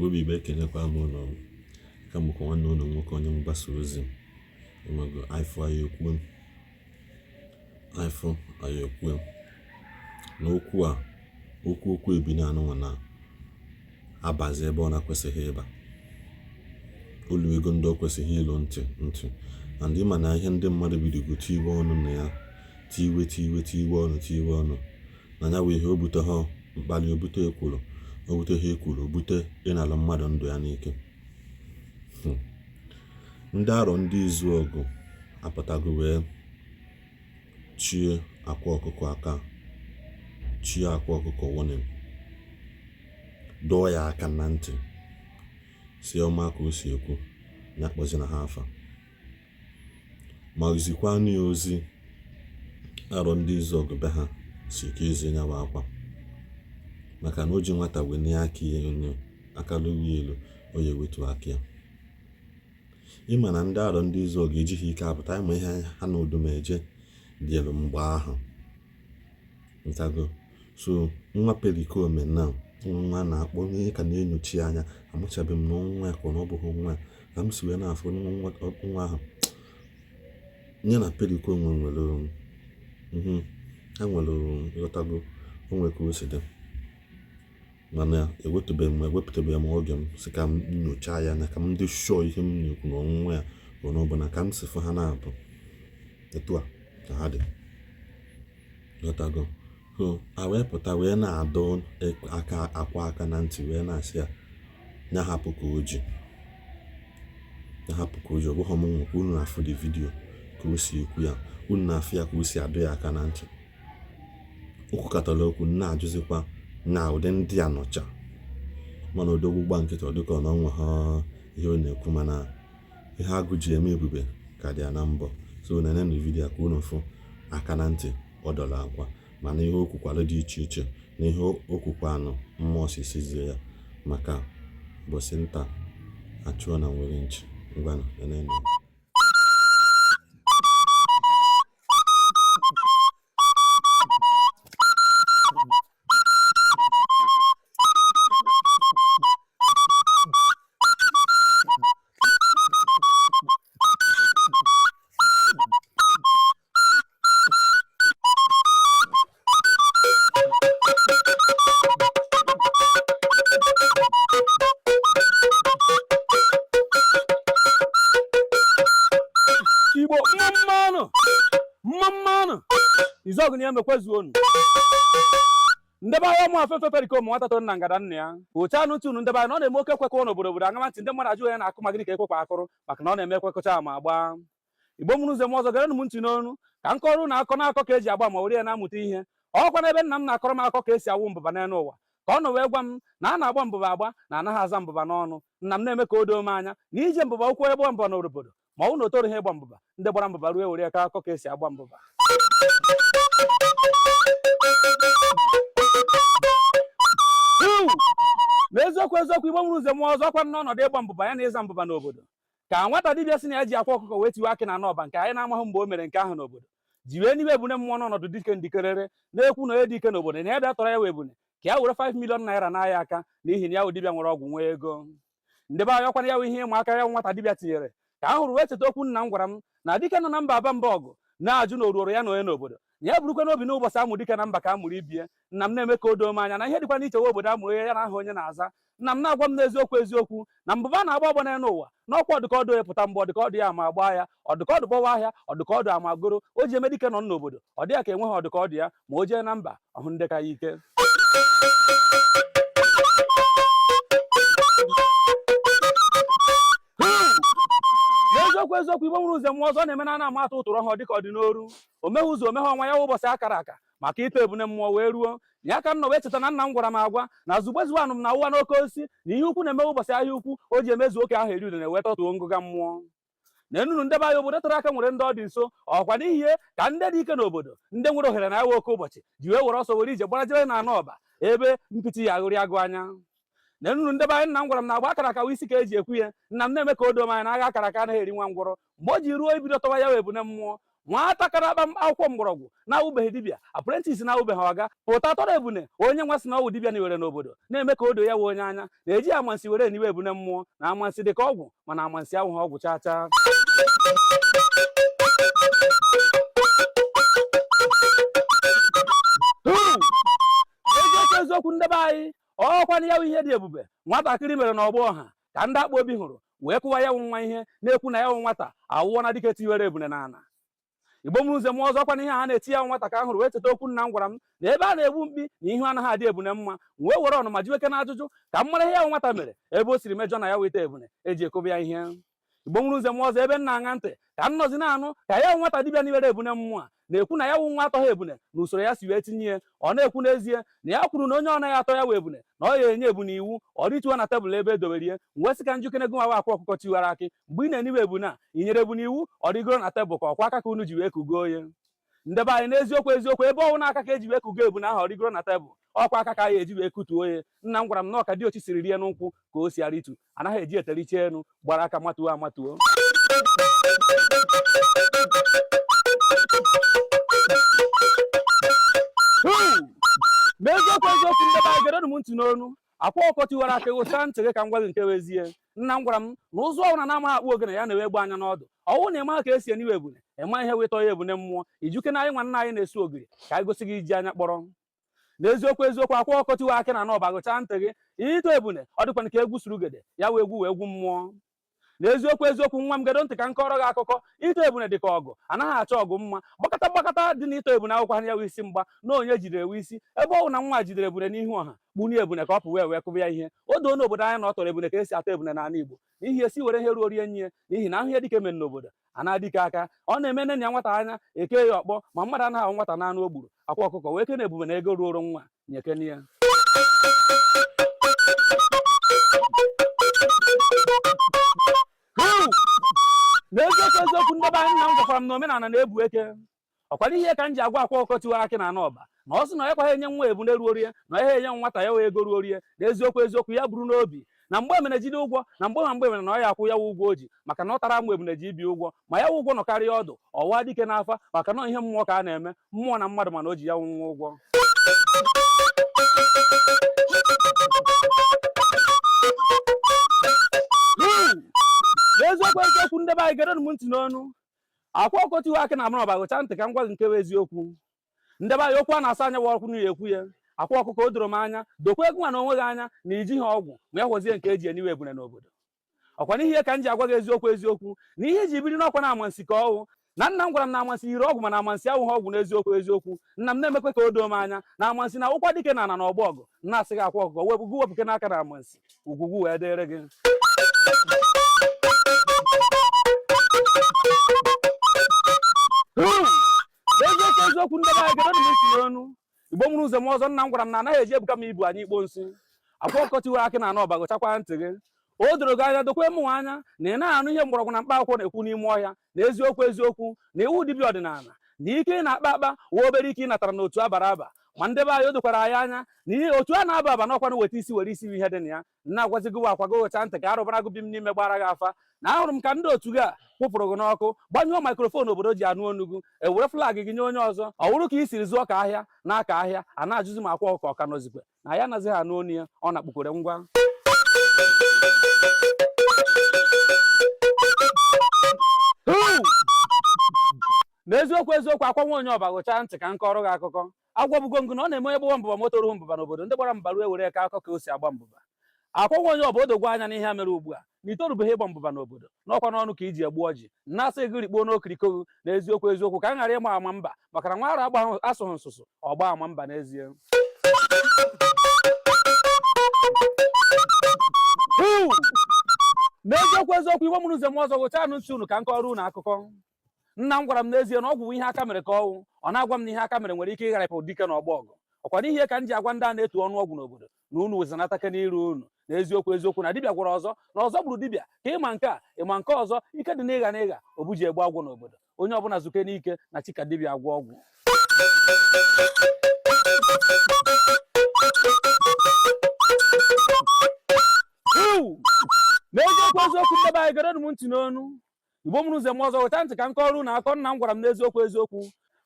Igbo bụ Igbo, ekenekwa m ụnụ. Aka m bụkwa nwanne ụnụ nwoke, onye mgbasa ozi ịmago ifụ anyị ekwu, ifụ anyị ekwu na okwu a, okwu ebine anụnwa na abazi ebe ọ na-akwesịghị ịba. Olu ego ndị ọ kwesịghị ịlụ ntị ntị and ịma na ihe ndị mmadụ bidogo tiwe ọnụ na ya, tiwe tiwe tiwe ọnụ tiwe ọnụ na ya bụ ihe. O bute ha mkpali, o bute ekworo, o bute ha ekworo, o bute ịnala mmadụ ndụ ya n'ike. Ndị Arọ Ndị Izuọgụ apụtago wee chie Akwa Ọkụkọ aka, chie Akwa Ọkụkọ warning, dọọ ya aka na ntị, si ọma ka o si ekwu ya akpọzina ha afa, ma zikwanụ ya ozi. Arọ Ndị Izuọgụ be ha si ka ezi ya bụ akwa, maka na o ji nwata wenie aka ya elu, aka lụrụ elu, o ya ewetu aka ya. Ịma na ndị Arọ Ndị Izuọgụ ejighị ike apụta. Ịma ihe ha na Odumeje dịrụ mgbe ahụ ntago. So nwa Pericoma na nwa na-akpọ ihe ka na-enyochi anya, amachabeghị m na nwa ya ka na ọ bụghị nwa ya. Ka m si wee na-afụ nwa ahụ ya na Pericoma nwere, ha nwere ịghọtago, o nwere ka o si dị, mana ewepụtabeghị m ewepụtabeghị m oge m si ka m nyochaa ya anya, ka m dị sure ihe m na-ekwu na ọnwụnwa ya bụ na ọ bụ na ka m si fụ ha na-abụ etu a ka ha dị, ghọtago. So a wee pụta wee na-adọ aka Akwa aka na ntị, wee na-asị ya ya hapụ ka o ji, ya hapụ ka o ji. Ọ bụghị m nwekwa unu na-afụ the video ka o si ekwu ya, unu na-afụ ya ka o si adọ ya aka na ntị. O kwukọtara okwu, na-ajụzikwa na ụdị ndị a nọcha, mana odogwu gba nkịtị, ọ dịka ọ na onwe ha ihe ọ na-ekwu, mana ihe agụ ji eme ebube ka dị ya na mbọ. So nenenụ video ka unu fụ aka na ntị ọ dọrọ Akwa, mana ihe o kwukwara dị iche iche na ihe o kwukwanụ mmụọ si sizie ya, maka ụbọchị nta achụọ na nwere nchi. Ngwanụ, nenenụ. Igbo, mma mmanụ, mma mmanụ. Izuọgụ na ya mekwezuonu. Ndebe ahịa ụmụ afefe Pericoma nwata toro na ngada nna ya oche anụ ntị unu. Ndebe ahịa na ọ na-eme oke ekwekọ n'obodo obodo aṅama ntị. Ndị mmadụ ajụ ya na-akụ ma gịnị ka ekwekwa akụrụ, maka na ọ na-eme ekwekọcha ma gbaa. Igbo mụrụ nze m ọzọ, gerenụ m ntị n'onu ka m kọrọ unu akọ na-akọ ka eji agba ma were ya na-amụta ihe. Ọkwa n'ebe nna m na-akọrọ m akọ ka esi awụ mbụba n'elu ụwa, ka ọ nọ wee gwa m na a na-agba mbụba agba, na anaghị aza mbụba n'ọnụ. Nna m na-eme ka o doo m anya na ije mbụba ụkwụ ịgba mbụba n'obodo, ma ọ bụ na o toro ha ịgba mbụba, ndị gbara mbụba ruo were ya ka akọ ka esi agba mbụba. Na eziokwu eziokwu, Igbo mụrụ nze m ọzọ, ọkwa n'ọnọdụ ịgba mbụba ya na ịza mbụba n'obodo, ka nwata dibịa sị na ya ji akwa ọkụkọ wee tiwe akị na n'ọba, nke anyị na-amaghị mgbe o mere nke ahụ n'obodo, ji wee nibe ebune mmụọ n'ọnọdụ dike ndikerere, na-ekwu na onye dị ike n'obodo na ya bịa tọrọ ya wee ebune ka ya were 5 million naira n'ahịa aka, n'ihi na ya wụ dibịa nwere ọgwụ, nwee ego. Ndị be anyị, ọkwana ya wụ ihe ịma aka ya nwata dibịa tinyere ka a hụrụ wee cheta okwu nna m gwara m na dike nọ na mba aba mba ọgụ na-ajụ na oruoro ya na onye n'obodo, na ya burukwa n'obi n'ụbọchị amụ dike na mba ka a mụrụ ibie. Nna m na-eme ka o doo m anya na ihe dịkwa n'ichewe obodo amụrụ ya na aha onye na-aza. Nna m na-agwa m n'eziokwu eziokwu na mbụba na-agba ọgbọ n'elu ụwa n'ọkwa ọdụkọdụ epụta mgbe ọdụkọdụ ya ama gbaa ya, ọdụkọdụ gbawa ahịa, ọdụkọdụ amagoro. O ji eme dike nọ n'obodo ọ dị ya ka enweghị ọdụkọdụ ya, ma o jee na mba ọhụ ndị ka ya ike. N'eziokwu eziokwu, Igbo nwere ụzọ mmụọ ọzọ na-eme na ana ama atụ ụtụrụ ọhụụ dịka ọ dị n'oru omeghe ụzọ omeghe ọnwa ya wụ ụbọchị akara aka maka ịtọ ebune mmụọ wee ruo ya ka m nọ wee cheta na nna m gwara m agwa na zugbezu anụ m na ụwa n'oke osisi na ihe ukwu na-eme ụbọchị ahịa ukwu o ji emezu oke ahụ eri udene wee tọtuo ngụga mmụọ na enunu. Ndebe anya obodo tara aka nwere ndị ọ dị nso, ọkwa n'ihi ihe ka ndị dị ike n'obodo, ndị nwere ohere na ewe oke ụbọchị ji wee were ọsọ were ije gbara jere na anụ ọba ebe mpịtị ya aghụrị agụ anya na enunu. Ndebe anya, nna m gwara m na agba akara aka isi ka eji ekwu ya. Nna m na-eme ka o doo m anya na agha akara aka anaghị eri nwa ngwọrọ. Mgbe o ji ruo ibido tọwa ya wee ebune mmụọ, Nwata kara akpa akwụkwọ mgbọrọgwụ na-awụbeghị dibịa, apprentice na-awụbeghị ọga, pụta tọrọ ebune onye nwa sị na ọwụ dibịa niwere n'obodo, na-eme ka o doo ya wee onye anya na-eji amansi were eniwe ebune mmụọ, na amansi dị ka ọgwụ, mana amansi awụghị ọgwụ chaa chaa. Eziokwu eziokwu, ndebe anyị, ọkwa na ya wụ ihe dị ebube nwatakịrị mere n'ọgbọ ọha ka ndị akpa obi hụrụ wee kụwa ya wụ nwa ihe, na-ekwu na ya wụ nwata awụọ na dike tiwere ebune n'ala. Igbo mụrụ nze mụọ ọzọ, ọkwa na ihe a na-eti ya nwata ka m hụrụ wee cheta okwu nna m gwara m na ebe a na-egbu mkpi na ihu anaghị adị ebune mma. Wee were ọnụma jiweke na ajụjụ ka m mara ihe ya wụ nwata mere, ebe o siri mejọ na ya weta ebune eji ekobe ya ihe. Igbo mụrụ nze mụọ ọzọ, ebe m na-aṅa ntị ka m nọzi na-anụ ka ya wụ nwata dibịa niwere ebune mmụọ a na-ekwu na ya wụ nwa atọghị ebune na usoro ya si wee tinye ya. Ọ na-ekwu n'ezie na ya kwuru na onye ọ naghị atọ ya wụ ebune, na ọ ya enye ebune iwu ọ rituo na tebụl ebe edowere ihe. Wee sị ka m jụkene gị nwa akwa ọkụkọ tiwara akị, mgbe ị na-eniwe ebune a, ị nyere ebune iwu ọ rigoro na tebụl, ka ọkwa aka ka unu ji wee kugo ya? Ndebe anyị, n'eziokwu eziokwu, ebe ọwụ n'aka ka eji wee kugo ebune ahụ ọ rigoro na tebụl, ọkwa aka ka anyị eji wee kutuo ya. Nna m gwara m na ọka diochi siri rie n'ụkwụ ka o si aritu, anaghị eji eteriche enu gbara aka matuo amatuo. N'eziokwu eziokwu, ndebe anyị, gerenụ m ntị n'onu. Akwa ọkụkọ tiwara akị, gụchaa ntị gị ka m gwa gị nke wezie. Nna m gwara m na ụzụ ọbụla na-amaghị akpụ ogene ya na-ewe egbe anya n'ọdụ. Ọwụ na ịma ka esi eniwe ebune, ịma ihe wetọ ya ebune mmụọ, ijuke na anyị nwa nna anyị na-esu ogiri ka anyị gosi gị iji anya kpọrọ. N'eziokwu eziokwu, akwa ọkụkọ tiwa akị na n'ọba, gụchaa ntị gị. Ịtọ ebune ọ dịkwana ka egwu suru gede ya wee egwu wee egwu mmụọ. N'eziokwu eziokwu, nwa m, gedo ntị ka m kọrọ gị akụkọ. Ịtọ ebune dị ka ọgụ, anaghị achọ ọgụ mma. Gbakọta mgbakọta dị na ịtọ ebune akwụkwọ ha ya wụ isi mgba na onye jidere ewu isi. Ebe ọ bụ na nwa jidere ebune n'ihu ọha, kpunye ebune ka ọ pụ wee wee kụba ya ihe, o doo n'obodo anya na ọ tọrọ ebune ka esi atọ ebune n'ala Igbo, n'ihi esi were ihe ruo rie nye, n'ihi na ahụ ihe dike mere n'obodo a na-adịke aka ọ na-eme nne ya nwata anya eke ya ọkpọ, ma mmadụ anaghị ahụ nwata n'anụ o gburu. Akwa ọkụkọ wee kene ebube na ego ruoro nwa nyekene ya. N'eziokwu eziokwu, ndebe anyị, nna m gwakwara m na omenala na-ebu eke. Ọkwara ihe ka m ji agwa akwa ọkụkọ tiwara akị na anụ ọba na ọ sị na ya kwaghị enye nwa ebune ruo rie, na ya enye nwata ya wee ego ruo rie. N'eziokwu eziokwu, ya buru n'obi na mgbe emene jide ụgwọ na mgbe ma mgbe emene na ọ ya akwụ ya wụ ụgwọ o ji, maka na ọ tara amụ ebune ji ibi ụgwọ, ma ya wụ ụgwọ nọkarịa ọdụ ọwa dike n'afa, maka na ihe mmụọ ka a na-eme mmụọ na mmadụ, mana o ji ya wụ nwa ụgwọ. N'eziokwu eziokwu, ndebe anyị, gerenụ m ntị n'ọnụ. Akwa ọkụkọ tiwa akị na amụrọba, gụcha ntị ka m gwa gị nke bụ eziokwu. Ndebe anyị, okwu a na-asa anya wa ọkụ ya ekwu ya. Akwa ọkụkọ, o doro m anya, dokwa ego nwa na onwe gị anya na iji ha ọgwụ ma ya hụzie nke eji eniwe ebune n'obodo. Ọkwa n'ihi ihe ka m ji agwa gị eziokwu eziokwu na ihe iji biri n'ọkwa na amansi ka ọwụ na nna m gwara m na amansi yiri ọgwụ, mana amansi awụghị ọgwụ. N'eziokwu eziokwu, nna m na-emekwe ka o doo m anya na amansi na awụkwa dike na ana na ọgbọ ọgụ. Na-asị gị, akwa ọkụkọ, wepụ gị wepụke n'aka na amansi, ugwugwu wee dịrị gị. Eziokwu eziokwu, ndị be anyị, gerenụ m ntị n'ọnụ. Igbo mụrụ nze m ọzọ, nna m gwara m na anaghị eji ebuka m ibu anyị ikpo nsị. Akwa ọkụkọ tiwara akị na anụ ọba, gụchakwa ntị gị. O doro gị anya, dokwe mụnwa anya na ị na-anụ ihe mgbọrọgwụ na mkpa akwụkwọ na-ekwu n'ime ọhịa, na eziokwu eziokwu na iwu dibịa ọdịnala na ike ị na-akpa akpa wee obere ike ị natara n'otu abara aba. Ma ndebe anyị, o dokwara anyị anya na ihe otu a na-aba aba n'ọkwa weta isi were isi ihe dị na ya. Na-agwazi gị akwa gị, gụcha ntị ka arụbara gị bi m n'ime gbara gị afa na ahụrụ m ka ndị otu gị a kwụpụrụ gị n'ọkụ, gbanyụọ microphone obodo ji anụ onu gị, ewere flag gị nye onye ọzọ. Ọ wụrụ ka i siri zụọ ka ahịa n'aka ahịa a na-ajụzi m akwa ọkụkọ ọka nọzikwe na ya anaghị anụ onu ya, ọ na-akpụkwere ngwa. N'eziokwu eziokwu, akwa nwa onye ọba, gụchaa ntị ka m kọrọ gị akụkọ. Agwabụgo ngụ na ọ na-eme onye gbawa mbụba moto ruo mbụba n'obodo, ndị gbara mbụba ruo ewere ka akụkọ ka o si agba mbụba. Akwa nwa onye ọba, o dogwa anya n'ihe a mere ugbu a na itorubeghị ịgba mbụba n'obodo, n'ọkwa n'ọnụ ka iji egbu ọjị na-asị gị rikpuo n'okiriko gị. Na eziokwu eziokwu, ka m ghara ịgba ama mba, maka na nwa arụ agba asụghị nsụsụ ọgba ama mba n'ezie. N'eziokwu eziokwu, iwe mụrụ nze m ọzọ, gụchaa nụ ntị unu ka m kọrọ unu akụkọ. Nna m gwara m n'ezie na ọgwụ bụ ihe aka mere ka ọwụ. Ọ na-agwa m na ihe aka mere nwere ike ịgharịpụ dike na ọgbọ ọgụ. Ọkwa n'ihe ka m ji agwa ndị a na-etu ọnụ ọgwụ n'obodo na unu wezanatake n'iru unu. Na eziokwu eziokwu, na dibịa gwara ọzọ na ọzọ gburu dibịa ka ịma nke a, ịma nke ọzọ, ike dị n'ịgha na ịgha obu ji egbu agwọ n'obodo. Onye ọbụla zuke n'ike na chi ka dibịa agwọ ọgwụ. N'eziokwu eziokwu, ndebe anyị, gerenụ m ntị n'onu. Igbo mụrụ nze mụọ ọzọ, weta ntị ka m kọọrọ unu akọ nna m gwara m n'eziokwu eziokwu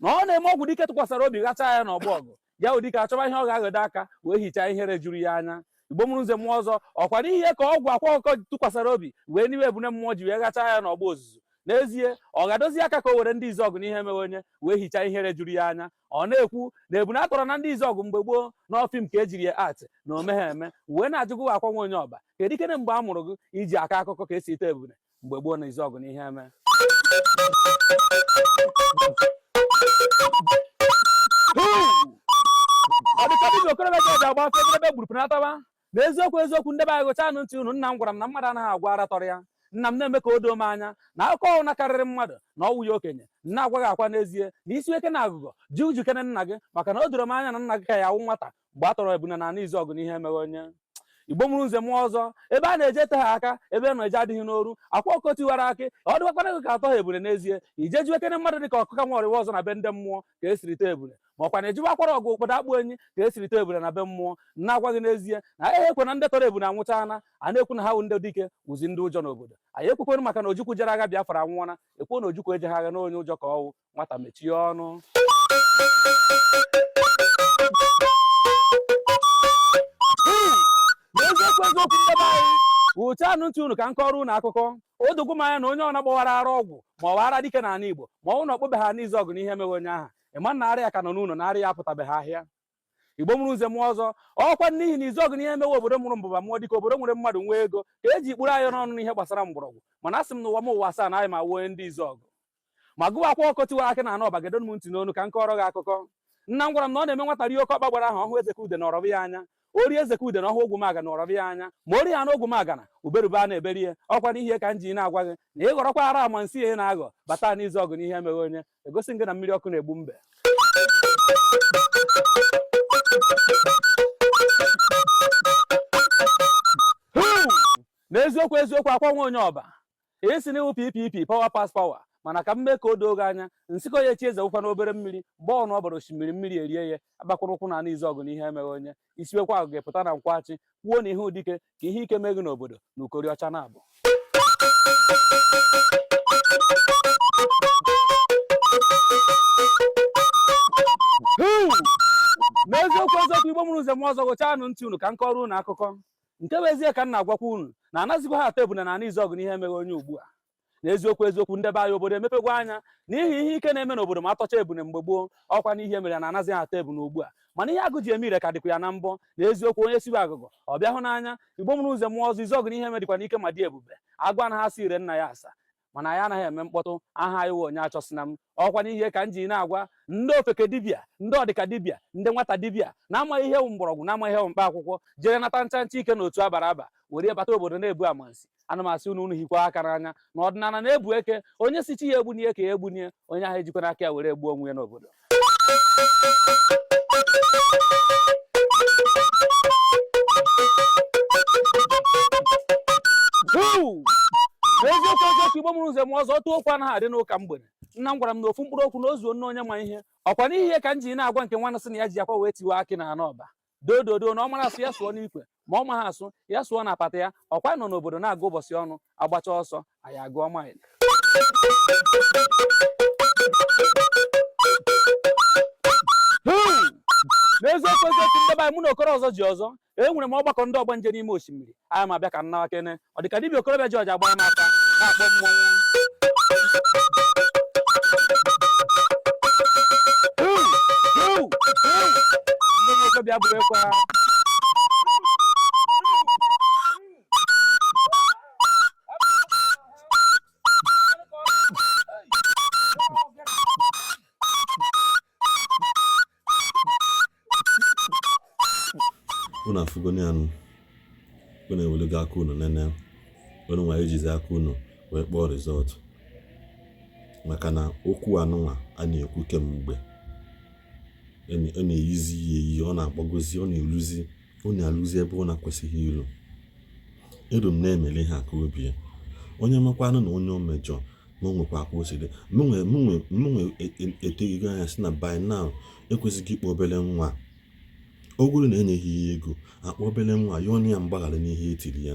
na ọ na-eme ọgwụ dike tụkwasara obi ghacha ya n'ọgbọ ọgụ ya wụ dike achọba ihe ọ ga-aghọdo aka wee hichaa ihere juru ya anya. Igbo mụrụ nze mụọ ọzọ, ọkwa n'ihe ka ọgwụ akwa ọkụkọ tụkwasara obi wee niwe ebune mmụọ ji wee ghacha ya n'ọgbọ ozuzu. N'ezie, ọ ga-adozi aka ka o were ndị Izuọgụ n'ihe mewe onye wee hichaa ihere juru ya anya. Ọ na-ekwu na ebune atọrọ na ndị Izuọgụ mgbe gboo na film ka ejiri ya act na o meghị eme, wee na-ajụgụ akwa nwa onye ọba, kedu ikene mgbe a mụrụ gị iji akọ akụkọ ka esi ete ebune mgbe gboo na Izuọgụ na ihe eme? Ọ dịka dibịa okorobịa ji ọja agba afọ ebe gburu pụnataba. Na eziokwu eziokwu, ndị be anyị, gụchanụ ntị unu. Nna m gwara m na mmadụ anaghị agwa ara tọrọ ya. Nna m na-eme ka o doo m anya na akụkọ ọwụ na karịrị mmadụ na ọwụ ya okenye nna agwaghị akwa. N'ezie, na isi eke na agụgọ ji uju kene nna gị, maka na o doro m anya na nna gị ka ya awụ nwata mgbe a tọrọ ebune na ana Izuọgụ n'ihe emeghe onye. Igbo mụrụ nze mụọ ọzọ, ebe a na-eje ete ha aka, ebe a na-eje adịghị n'oru. Akwa ọkụkọ tiwara akị, ọ dịkwakwana gị ka atọ ha ebune n'ezie, ije jụọ ekene mmadụ dịka ọkụka nwa ọrịwa ọzọ na be ndị mmụọ ka esiri tee ebune, ma ọkwa na ejiwa akwara ọgụ ụkpọdo akpụ enyi ka esiri tee ebune na be mmụọ. Na-agwa gị n'ezie na anyị ekwe na ndị tọrọ ebune anwụchaana. A na-ekwu na ha wụ ndị dike wụzi ndị ụjọ n'obodo anyị. Ekwekwenụ maka na Ojukwu jere agha Biafra anwụọna, ekwuo na Ojukwu ejeghị agha, na onye ụjọ ka ọwụ. Nwata mechie ọnụ. N'eziokwu eziokwu, ndị be anyị, wụchanụ ntị unu ka m kọrọ unu akụkọ. O dogo m anya na onye ọ na-agbawara ara ọgwụ ma ọ bụ ara dike n'ala Igbo, ma ọ bụ na ọ kpọbeghị ana Izuọgụ n'ihe meghị onye aha, ịma na ara ya ka nọ n'ụlọ, na ara ya apụtabeghị ahịa. Igbo mụrụ nze mụọ ọzọ, ọkwa n'ihi na Izuọgụ n'ihe mewe obodo mụrụ mbụba mụọ dịka obodo nwere mmadụ nwee ego ka eji kpụrụ anyị n'ọnụ n'ihe gbasara mgbọrọgwụ. Mana asị m n'ụwa m ụwa asaa na anyị ma wuo ndị Izuọgụ ma gụwa akwa ọkọ tiwara akị na anụ ọba. Gedonu m ntị n'onu ka m kọrọ gị akụkọ. Nna m gwara m na ọ na-eme nwata rie oke ọkpa gbara ahụ, ọhụ eze ka ude na ọrọbị ya anya. O rie eze ka ude na ọhụ ogwumaga na ọrọbị ya anya, ma o rie ya na ogwumaga na uberube a na-eberi ya. Ọkwa n'ihe ka m ji na-agwa gị na ị ghọrọkwa ara ama nsị ya ị na-aghọ bata n'Izuọgụ n'ihe emeghe onye egosi gị na mmiri ọkụ na-egbu mbe. N'eziokwu eziokwu, akwa nwa onye ọba esi n'iwu PPP, power pass power, mana ka m mee ka o doo gị anya, nsịkọ ya echi eze wụkwa n'obere mmiri mgbe ọ na ọ bara osimiri mmiri erie ya. Agbakwara ụkwụ na ana Izuọgụ n'ihe emeghe onye isiwekwa agụ ga-epụta na nkwachi kwuo na ihe dike ka ihe ike mee gị n'obodo na ukori ọcha na-abụ. N'eziokwu eziokwu, Igbo mụrụ nze mụọ ọzọ, gụchanụ ntị unu ka m kọrọ unu akụkọ. Nke bụ ezie ka m na-agwakwa unu na anazikwa ha atọ ebune na ana Izuọgụ n'ihe emeghe onye ugbu a. N'eziokwu eziokwu, ndị be anyị, obodo emepegwa anya n'ihi ihe ike na-eme n'obodo ma atọcha ebune mgbe gboo. Ọkwa n'ihe mere na anaghị atọ ebune ugbu a, mana ihe agụ ji eme ire ka dịkwa ya na mbọ. Na eziokwu, onye siwe agụgọ ọ bịa hụ n'anya. Igbo mụrụ nze mụọ ọzọ, Izuọgụ n'ihe eme dịkwa n'ike ma dị ebube. Agụ anaghị asị ire nna ya asa, mana anyị anaghị eme mkpọtụ. Aha anyị wụ onye achọsina m. Ọkwa n'ihe ka m ji na-agwa ndị ofeke dibịa, ndị ọdịka dibịa, ndị nwata dibịa na-amaghị ihe wụ mgbọrọgwụ, na-amaghị ihe wụ mkpa akwụkwọ, jere nata ncha ncha ike na otu abara aba were bata obodo na-ebu amansi. Ana m asị unu, unu hikwa aka n'anya na ọdịnala na-ebu eke. Onye si chi ya egbunie ka ya egbunie onye ahụ, ejikwa n'aka ya were egbuo onwe ya n'obodo. Eziokwu eziokwu, Igbo mụrụ nze mụọ ọzọ, otu okwu anaghị adị n'ụka mgbede. Nna m gwara m na ofu mkpụrụ okwu na ozuo nne onye ma ihe. Ọkwa n'ihi ihe ka m ji na-agwa nke nwanne sị na ya ji akwa wee tiwe akị na anụ ọba, dododo, na ọ mara asụ ya sụọ n'ikwe, ma ọ maghị asụ ya sụọ na apata ya. Ọkwa nọ n'obodo na-agụ ụbọchị ọnụ, agbacha ọsọ anyị agụọ maịlị. N'eziokwu eziokwu, ndị be anyị, mụ na okoro ọzọ ji ọzọ, enwere m ọgbakọ ndị ọgbanje n'ime osimiri. Anyị ma abịa ka nnawa kene. Ọ dịka dibịa okorobịa ji ọja agbara m aka na-akpọ mmọnwụ. Ndị nwoke bịa bụrụ ekwe ha. Unu afụgoni anụ unu ewelego aka unu nene unu nwa ejizi aka unu wee kpọọ result, maka na okwu anụnwa a na-ekwu kemgbe ọ na-eyizi ya eyi, ọ na-agbagozi, ọ na-eluzi, ọ na-alụzi ebe ọ na-akwesịghị ilu. Eru m na-emele ha ka obi ya onye makwanụ na onye o mejọ na o nwekwa ka o si dị. Mụnwe eteghị anya si na by now ekwesịghị ịkpọ obere nwa. Ọ bụrụ na enyeghị ya ego, akpọ obere nwa yọọ ya mgbaghara n'ihe etiri ya,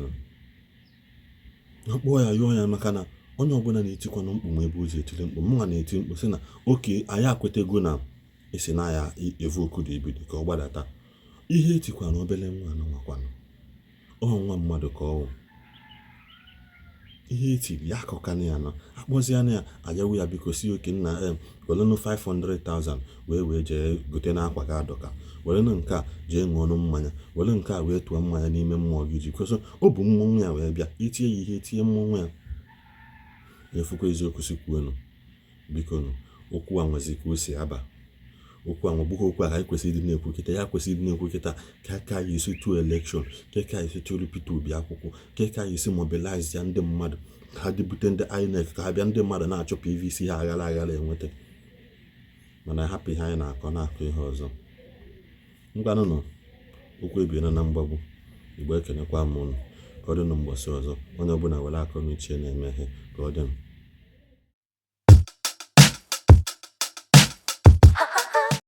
akpọọ ya yọọ ya, maka na Onye ọbụla na-etikwanụ mkpu ma ebe o ji etiri mkpu, mụnwa na-eti mkpu sị na oke anyị akwetego na esi na ya evoke the ebili ka ọ gbadata. Ihe etikwana obele nwa anụnwakwanụ, ọ nwa mmadụ ka ọ wụ. Ihe etiri ya akọkana ya nọ akpọziana ya ayawu ya, biko si oke nna em welenụ 500,000 wee jee gote n'akwa gị adọka, werenụ nke a jee ṅụọnụ mmanya, were nke a wee tụọ mmanya n'ime mmụọ gị ji kwesị ọ bụ mmọnwụ ya wee bịa itinye ya ihe etinye mmọnwụ ya efukwa. Eziokwu si kwuonụ, bikonu, okwu a nwezi ka o si aba. Okwu a nwebụghị okwu a ka anyị kwesịrị ịdị na-ekwu kịta. Ya kwesịrị ịdị na-ekwu kịta ka anyị esi tụọ election, ka anyị esi tụrụ Peter Obi akwụkwọ, ka anyị esi mobilize ya ndị mmadụ ka ha dịbute ndị INEC ka ha bịa. Ndị mmadụ na-achọ PVC ha aghara aghara enweta, mana hapụ ihe anyị na-akọ na-akọ ihe ọzọ. Ngwanụnụ, okwu ebiela na mgbagbu. Igbo, ekenekwa m unu. Ka ọ dịnụ mgbọsị ọzọ. Onye ọbụla were akọ na uche na-eme ihe. Ka ọ dịnụ.